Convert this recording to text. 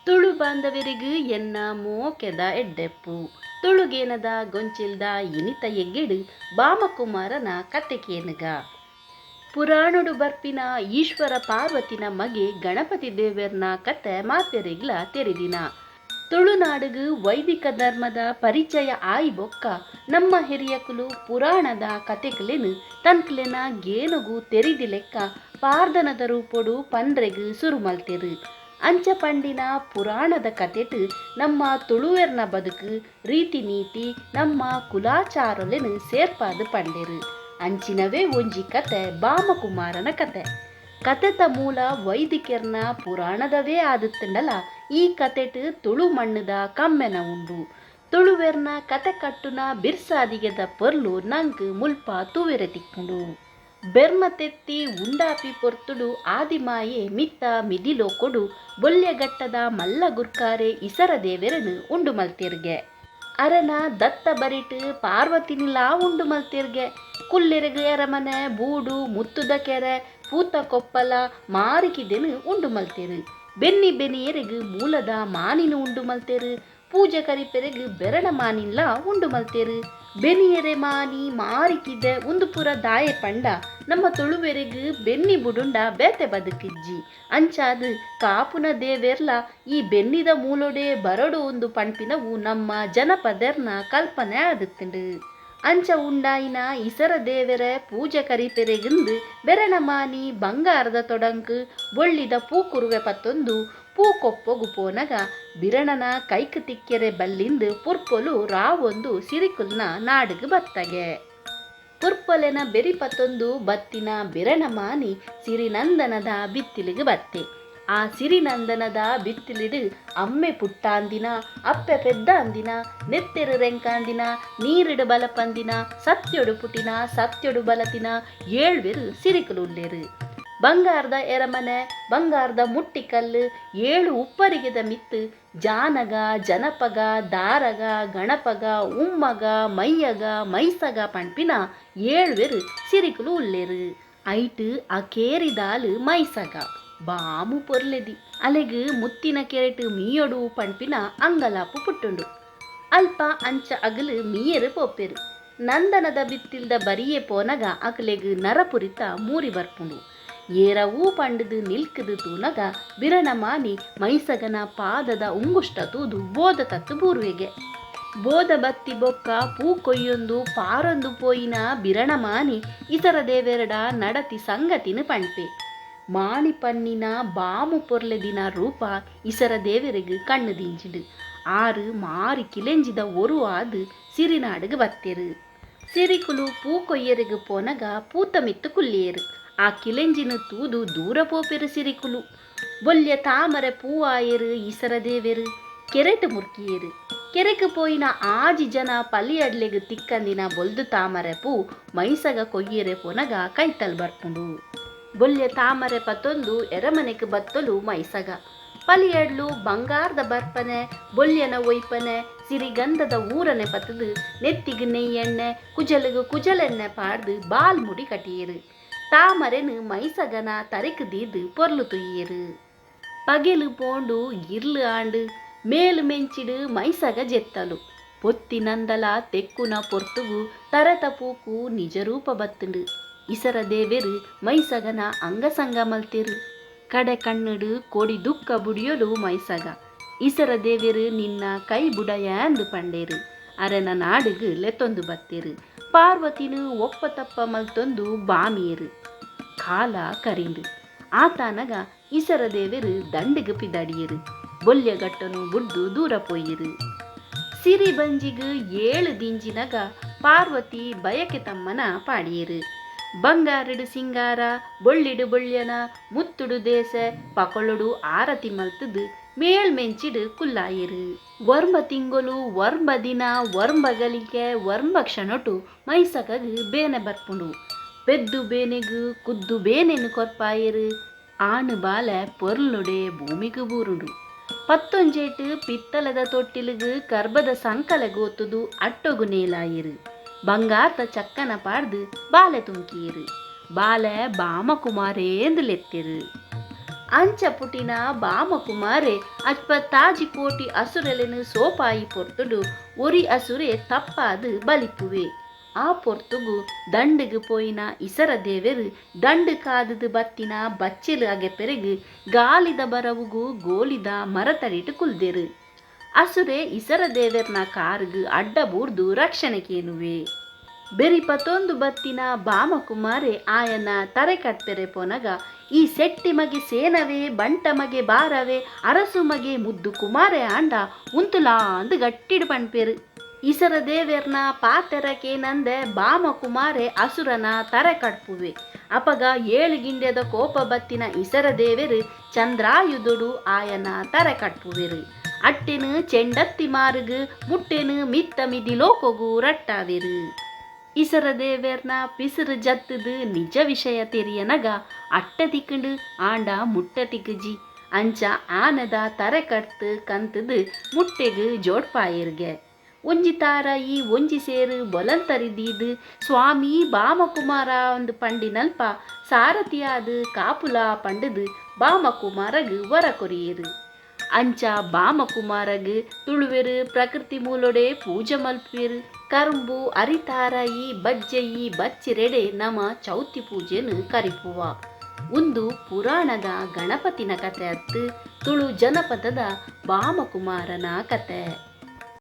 ತುಳು ಬಾಂಧವೆರಿಗ್ ಎನ್ನ ಮೋಕೆದ ಎಡ್ಡೆಪ್ಪು. ತುಳುಗೇನದ ಗೊಂಚಿಲ್ದ ಇನಿತ ಎಗ್ಗೆಡ್ ಬಾಮಕುಮಾರನ ಕತೆ ಕೇನುಗ. ಪುರಾಣೊಡು ಬರ್ಪಿನ ಈಶ್ವರ ಪಾರ್ವತಿನ ಮಗೆ ಗಣಪತಿ ದೇವೆರ್ನ ಕತೆ ಮಾತೆರೆಗ್ಲ ತೆರಿದಿನ. ತುಳುನಾಡುಗ್ ವೈದಿಕ ಧರ್ಮದ ಪರಿಚಯ ಆಯಿ ಬೊಕ್ಕ ನಮ್ಮ ಹಿರಿಯಕುಲು ಪುರಾಣದ ಕತೆಕ್ಲೆನ್ ತನ್ಕ್ಲೆನ ಗೇನೊಗು ತೆರಿದಿಲೆಕ್ಕ ಪಾರ್ದನದ ರೂಪೊಡು ಪನ್ರೆಗ್ ಸುರು ಮಲ್ತೆರ್. ಅಂಚ ಪಂಡಿನ ಪುರಾಣದ ಕತೆಟ್ ನಮ್ಮ ತುಳುವೆರ್ನ ಬದುಕು, ರೀತಿ ನೀತಿ, ನಮ್ಮ ಕುಲಾಚಾರೊಲೆನ್ ಸೇರ್ಪಾದ್ ಪಂಡೆರ್. ಅಂಚಿನವೇ ಒಂಜಿ ಕತೆ ಬಾಮಕುಮಾರನ ಕತೆ. ಕತೆತ ಮೂಲ ವೈದಿಕೆರ್ನ ಪುರಾಣದವೇ ಆದಿತ್ತ್ಂಡಲ ಈ ಕತೆಟ್ ತುಳು ಮಣ್ಣ್ದ ಕಮ್ಮೆನ ಉಂಡು. ತುಳುವೆರ್ನ ಕತೆ ಕಟ್ಟುನ ಬಿರ್ಸಾದಿಗೆದ ಪೊರ್ಲು ನಂಕ್ ಮುಲ್ಪ ತೂವೆರೆ ತಿಕ್ಕುಂಡು. ಬೆರ್ಮ ತೆತ್ತಿ ಉಂಡಾಪಿ ಪೊರ್ತುಡು ಆದಿಮಾಯೆ ಮಿತ್ತ ಮಿದಿಲೋಕೊಡು ಬೊಲ್ಯಗಟ್ಟದ ಮಲ್ಲ ಗುರ್ಕಾರೆ ಇಸರ ದೇವೆರೆನ್ ಉಂಡು ಮಲ್ತೆರ್ಗೆ. ಅರೆನ ದತ್ತ ಬರಿಟ್ ಪಾರ್ವತಿನಿಲಾ ಉಂಡು ಮಲ್ತೆರ್ಗೆ. ಕುಲ್ಲೆರೆಗ್ ಎರಮನೆ, ಬೂಡು, ಮುತ್ತುದ ಕೆರೆ, ಪೂತ ಕೊಪ್ಪಲ, ಮಾರಿಕಿದೆನ್ ಉಂಡು ಮಲ್ತೆರ್. ಬೆನ್ನಿ ಬೆನಿಯೆರೆಗ್ ಮೂಲದ ಮಾನಿನ್ ಉಂಡು ಮಲ್ತೆರ್. ಪೂಜೆ ಕರಿಪೆರೆಗ್ ಬೆರಣ ಮಾನಿನ್ಲಾ ಉಂಡು ಮಲ್ತೆರ್. ಬೆನಿಯೆರೆ ಮಾನಿ, ಮಾರಿಕಿದೆ ಉಂದು ಪೂರ ದಾಯೆ ಪಂಡ ನಮ್ಮ ತುಳುವೆರೆಗ್ ಬೆನ್ನಿ ಬುಡುಂಡ ಬೇತೆ ಬದುಕಿಜ್ಜಿ. ಅಂಚಾದ್ ಕಾಪುನ ದೇವೆರ್ಲ ಈ ಬೆನ್ನಿದ ಮೂಲೊಡೇ ಬರೊಡು ಉಂದು ಪನ್ಪಿನವು ನಮ್ಮ ಜನಪದೆರ್ನ ಕಲ್ಪನೆ ಆದಿತ್ತ್ಂಡ್. ಅಂಚ ಉಂಡಾಯಿನ ಇಸರ ದೇವೆರೆ ಪೂಜೆ ಕರಿಪೆರೆಗ್ಂದ್ ಬೆರಣ ಮಾನಿ ಬಂಗಾರದ ತೊಡಂಕ್ ಬೊಳ್ಳಿದ ಪೂಕುರುವೆ ಪತ್ತೊಂದು ಪೂ ಕೊಪ್ಪೊಗು ಪೋನಗ ಬಿರಣನ ಕೈಕ್ ತಿಕ್ಕೆರೆ ಬಲ್ಲಿಂದ್ ಪುರ್ಪೊಲು ರಾವೊಂದು ಸಿರಿಕುಲ್ನ ನಾಡುಗ್ ಬತ್ತಗೆ. ಪುರ್ಪೊಲೆನ ಬೆರಿ ಪತ್ತೊಂದು ಬತ್ತಿನ ಬಿರಣ ಮಾನಿ ಸಿರಿನಂದನದ ಬಿತ್ತಿಲಿಗ್ ಬತ್ತೆ. ಆ ಸಿರಿನಂದನದ ಬಿತ್ತಿಲಿಡ್ ಅಮ್ಮೆ ಪುಟ್ಟಾಂದಿನ, ಅಪ್ಪೆ ಪೆದ್ದಾಂದಿನ, ನೆತ್ತೆರ್ ರೆಂಕಾಂದಿನ, ನೀರುಡು ಬಲಪಂದಿನ, ಸತ್ಯೊಡು ಪುಟಿನ, ಸತ್ಯೊಡು ಬಲತಿನ ಏಳ್ವೆರ್ ಸಿರಿಕುಲು ಉಲ್ಲೆರ್. ಬಂಗಾರ್ದ ಎರಮನೆ, ಬಂಗಾರ್ದ ಮುಟ್ಟಿಕಲ್ಲ್, ಏಳು ಉಪ್ಪರಿಗೆದ ಮಿತ್ತ್ ಜಾನಗ, ಜನಪಗ, ದಾರಗ, ಗಣಪಗ, ಉಮ್ಮಗ, ಮಯ್ಯಗ, ಮೈಸಗ ಪಣ್ಪಿನ ಏಳ್ವೆರ್ ಸಿರಿಕುಲು ಉಲ್ಲೆರ್. ಐಟ್ ಅಕೇರಿದಾಲ್ ಮೈಸಗ. ಬಾಮು ಪೊರ್ಲೆದಿ. ಅಲೆಗ್ ಮುತ್ತಿನ ಕೆರೆಟ್ ಮೀಯೊಡು ಪಣ್ಪಿನ ಅಂಗಲಾಪು ಪುಟ್ಟುಂಡು. ಅಲ್ಪ ಅಂಚ ಅಗಲು ಮೀಯೆರೆ ಪೋಪೆರ್. ನಂದನದ ಬಿತ್ತಿಲ್ದ ಬರಿಯೆ ಪೋನಗ ಅಕಲೆಗ್ ನರಪುರಿತ ಮೂರಿ ಬರ್ಪುಂಡು. ಏರವೂ ಪಂಡುದು ನಿಲ್ಕುದು ತೂನಗ ಬಿರಣ ಮಾನಿ ಮೈಸಗನ ಪಾದದ ಉಂಗುಷ್ಟ ತೂದು ಬೋದ ತತ್ತು ಬೂರುವೆಗೆ. ಬೋದ ಬತ್ತಿ ಬೊಕ್ಕ ಪೂ ಕೊಯ್ಯೊಂದು ಪಾರೊಂದು ಪೋಯಿನ ಬಿರಣ ಮಾನಿ ಇಸರ ದೇವೆರಡ ನಡತಿ ಸಂಗತಿನ್ ಪಣ್ಪೆ. ಮಾಣಿ ಪನ್ನಿನ ಬಾಮು ಪೊರ್ಲೆದಿನ ರೂಪ ಇಸರ ದೇವೆರೆಗ್ ಕಣ್ಣು ದಿಂಜಿಂಡ್. ಆರ್ ಮಾರಿ ಕಿಲೆಂಜಿದ ಒರು ಆದ್ ಸಿರಿನಾಡುಗ್ ಬತ್ತೆರ್. ಸಿರಿಕುಲು ಪೂ ಕೊಯ್ಯೆರೆಗ್ ಪೋನಗ ಪೂತ ಮಿತ್ತ್ ಕುಲ್ಲಿಯೆರ್. ಆ ಕಿಲೆಂಜಿನ್ ತೂದು ದೂರ ಪೋಪೆರ್ ಸಿರಿಕುಲು. ಬೊಲ್ಯ ತಾಮರೆ ಪೂವಾಯೆರ್ ಈಸರ ದೇವೆರ್. ಕೆರೆಟ್ ಮುರ್ಕಿಯೆರ್. ಕೆರೆಕ್ ಪೋಯಿನ ಆಜಿ ಜನ ಪಲಿಯಡ್ಲೆಗ್ ತಿಕ್ಕಂದಿನ ಬೊಲ್ದು ತಾಮರೆ ಪೂ ಮೈಸಗ ಕೊಯ್ಯೆರೆ ಪೋನಗ ಕೈತಲ್ ಬರ್ಪುಂಡು. ಬೊಲ್ಯ ತಾಮರೆ ಪತೊಂದು ಎರಮನೆಕ್ ಬತ್ತೊಲು ಮೈಸಗ. ಪಲಿಯಡ್ಲು ಬಂಗಾರ್ದ ಬರ್ಪನೆ, ಬೊಲ್ಯನ ಒಯ್ಪನೆ, ಸಿರಿಗಂಧದ ಊರನೆ ಪತ್ತ್ದ್ ನೆತ್ತಿಗ್ ನೆಯ್ಯೆಣ್ಣೆ, ಕುಜಲ್ಗ್ ಕುಜಲೆಣ್ಣೆ ಪಾಡ್ದ್ ಬಾಲ್ ಮುಡಿ ಕಟಿಯೆರ್. ತಾಮರೆನ್ ಮೈಸಗನ ತರೆಕ್ ದೀದ್ ಪೊರ್ಲು ತೂಯೆರ್. ಪಗೆಲ್ ಪೋಂಡು ಇರ್ಲ್ ಆಂಡ್. ಮೇಲ್ ಮೆಂಚಿಡ್ ಮೈಸಗ ಜೆತ್ತಲು. ಪೊತ್ತಿ ನಂದಲ ತೆಕ್ಕುನ ಪೊರ್ತುಗು ತರೆತ ಪೂಕು ನಿಜರೂಪ ಬತ್ತ್ಂಡ್. ಇಸರ ದೇವೆರ್ ಮೈಸಗನ ಅಂಗಸಂಗ ಮಲ್ತೆರ್. ಕಡೆ ಕಣ್ಣುಡ್ ಕೊಡಿ ದುಃಖ ಬುಡಿಯೊಲು ಮೈಸಗ. ಇಸರ ದೇವೆರ್ ನಿನ್ನ ಕೈ ಬುಡಯೆಂದ್ ಪಂಡೆರ್. ಅರೆನ ನಾಡುಗ್ ಲೆತೊಂದು ಬತ್ತೆರ್. ಪಾರ್ವತಿನ್ ಒಪ್ಪ ತಪ್ಪ ಮಲ್ತೊಂದು ಬಾಮಿಯೆರ್. ಕಾಲ ಕರಿಂಡ್. ಆತಾನಗ ಇಸರ ದೇವೆರ್ ದಂಡ್ಗ್ ಪಿದಾಡಿಯೆರ್. ಬೊಲ್ಯಗಟ್ಟೊನು ಬುಡ್ದು ದೂರ ಪೋಯೆರ್. ಸಿರಿ ಬಂಜಿಗ್ ಏಳ್ ದಿಂಜಿನಗ ಪಾರ್ವತಿ ಬಯಕೆ ತಮ್ಮನ ಪಾಡಿಯೆರ್. ಬಂಗಾರಡ್ ಸಿಂಗಾರ, ಬೊಳ್ಳಿಡ್ ಬೊಳ್ಯನ, ಮುತ್ತುಡು ದೇಸೆ, ಪಕೊಳೊಡು ಆರತಿ ಮಲ್ತ್ದ್ ಮೇಲ್ಮೆಂಚಿಡ್ ಕುಲ್ಲಾಯೆರ್. ಒರ್ಂಬ ತಿಂಗೊಲು, ಒರ್ಂಬ ದಿನ, ಒರ್ಂಬ ಗಳಿಗೆ, ಒರ್ಂಬ ಕ್ಷಣೊಟು ಮೈಸಗಗ್ ಬೇನೆ ಬರ್ಪುಂಡು. ಪೆದ್ದು ಬೇನೆಗ್ ಕುದ್ದು ಬೇನೆನ್ ಕೊರ್ಪಾಯೆರ್. ಆಣ್ ಬಾಲೆ ಪೊರ್ಲುಡೆ ಭೂಮಿಗ್ ಬೂರುಂಡು. ಪತ್ತೊಂಜೇಟ್ ಪಿತ್ತಲೆದ ತೊಟ್ಟಿಲುಗ್ ಕರ್ಬದ ಸಂಕಲೆ ಗೋತುದು ಅಟ್ಟೊಗು ನೇಲಾಯೆರ್. ಬಂಗಾರ್ದ ಚಕ್ಕನ ಪಾಡ್ದ್ ಬಾಲೆ ತೂಂಕಿಯೆರ್. ಬಾಲೆ ಬಾಮಕುಮಾರೇಂದ್ ಲೆತ್ತೆರ್. ಅಂಚ ಪುಟಿನ ಬಾಮಕುಮಾರೆ ಅಜ್ಪತ್ತಾಜಿ ಕೋಟಿ ಅಸುರೆಲೆನ್ ಸೋಪಾಯಿ ಪೊರ್ತುಡು ಒರಿ ಅಸುರೆ ತಪ್ಪಾದ್ ಬಲಿಪುವೆ. ಆ ಪೊರ್ತುಗು ದಂಡ್ಗ್ ಪೋಯಿನ ಇಸರ ದೇವೆರ್ ದಂಡ್ ಕಾದ್ ದ್ ಬತ್ತಿನ ಬಚ್ಚೆಲ್ ಅಗೆಪೆರೆಗ್ ಗಾಲಿದ ಬರವುಗು ಗೋಲಿದ ಮರತಡಿಟ್ ಕುಲ್ದೆರ್. ಅಸುರೆ ಇಸರ ದೇವೆರ್ನ ಕಾರ್ಗ್ ಅಡ್ಡ ಬೂರ್ದು ರಕ್ಷಣೆ ಕೇನುವೆ. ಬೆರಿ ಪತೊಂದು ಬತ್ತಿನ ಬಾಮಕುಮಾರೆ ಆಯನ ತರೆ ಕಡ್ಪೆರೆ ಪೋನಗ ಈ ಸೆಟ್ಟಿ ಮಗೆ ಸೇನವೆ, ಬಂಟ ಮಗೆ ಬಾರವೆ, ಅರಸು ಮಗೆ ಮುದ್ದು ಕುಮಾರೆ ಆಂಡ ಉಂತುಲಾಂದ್ ಗಟ್ಟಿಡ್ ಪಣ್ಪೆರ್. ಇಸರ ದೇವೆರ್ನ ಪಾತೆರ ಕೇನಂದೆ ಬಾಮಕುಮಾರೆ ಅಸುರನ ತರೆ ಕಡ್ಪುವೆ. ಅಪಗ ಏಳ್ ಗಿಂಡ್ಯದ ಕೋಪ ಬತ್ತಿನ ಇಸರ ದೇವೆರ್ ಚಂದ್ರಾಯುಧೊಡು ಆಯನ ತರೆ ಕಡ್ಪುವೆರ್. ಅಟ್ಟೆನ್ ಚೆಂಡತ್ತಿ ಮಾರುಗು ಮುಟ್ಟೆನ್ ಮಿತ್ತ ಮಿದಿ ಲೋಕೊಗು ರಟ್ಟಾವೆರ್. ಇಸರ ದೇವೆರ್ನ ಪಿಸ್ರ್ ಜತ್ತ್ ದ್ ನಿಜ ವಿಷಯ ತೆರಿಯನಗ ಅಟ್ಟೆ ತಿಕ್ಂಡ್ ಆಂಡ ಮುಟ್ಟೆ ತಿಕ್ಜಿ. ಅಂಚ ಆನೆದ ತರೆ ಕಡ್ತ್ ಕಂತ್ ದ್ ಮುಟ್ಟೆಗ್ ಜೋಡ್ಪಾಯೆರ್ಗೆ. ಒಂಜಿ ತಾರಾಯಿ ಒಂಜಿ ಸೇರ್ ಬೊಲಂತರಿ ದೀದ್ ಸ್ವಾಮೀ ಬಾಮಕುಮಾರಾಂದ್ ಪಂಡಿನಲ್ಪ ಸಾರಥಿಯಾದ್ ಕಾಪುಲ ಪಂಡುದ್ ಬಾಮಕುಮಾರಗ್ ವರ ಕೊರಿಯೆರ್. ಅಂಚ ಬಾಮಕುಮಾರಗ್ ತುಳುವೆರ್ ಪ್ರಕೃತಿ ಮೂಲೊಡೆ ಪೂಜೆ ಮಲ್ಪುವೆರ್. ಕರುಂಬು ಅರಿತಾರಾಯಿ ಬಜ್ಜೆಯಿ ಬಚ್ಚಿರೆಡೆ ನಮ ಚೌತಿ ಪೂಜೆನ್ ಕರಿಪುವ. ಉಂದು ಪುರಾಣದ ಗಣಪತಿನ ಕತೆ ಅತ್ತ್ ತುಳು ಜನಪದದ ಬಾಮಕುಮಾರನ ಕತೆ.